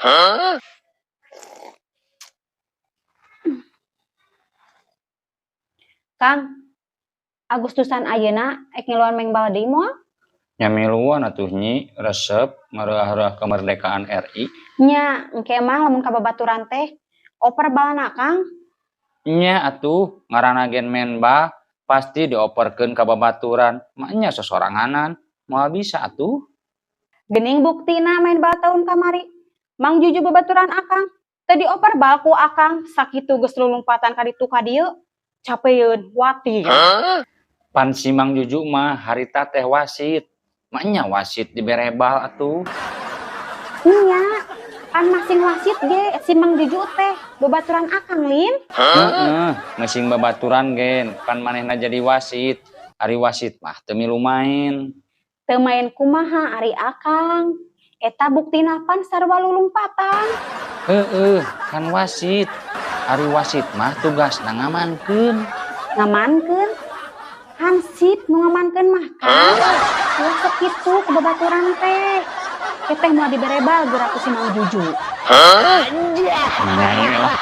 Kang, Agustusan ayeuna ek ngiluan maen bal deui moal? Nya miluan atuh Nyi, resep ngareuah-reuah kemerdekaan RI. Nya, engke mah lamun ka babaturan teh oper balna, Kang. Nya atuh, ngaranna gen maen bal pasti dioperkeun ka babaturan. Maenya sosoranganan, moal bisa atuh. Geuning buktina maen bal tahun kamari. Mang Juju babaturan Akang, teu dioper bal ku Akang, sakitu geus lulumpatan ka ditu ka dieu. Capeun, watir. Pan si Mang Juju mah harita teh wasit. Maenya wasit dibere bal atuh. Nya, pan masing wasit ge si Mang Juju teh babaturan Akang lin. Heeh, masing babaturan gen, pan manehna jadi wasit. Ari wasit mah teu milu main. Teu main kumaha ari Akang? Eta buktina pan sarua lulumpatan. Heeh, kan wasit. Ari wasit mah tugasna ngamankeun. Ngamankeun? Hansip nu ngamankeun mah, Kang. Ulah sok kitu ka babaturan teh. Teteh moal dibere bal geura ku si Mang Juju. Nya lah.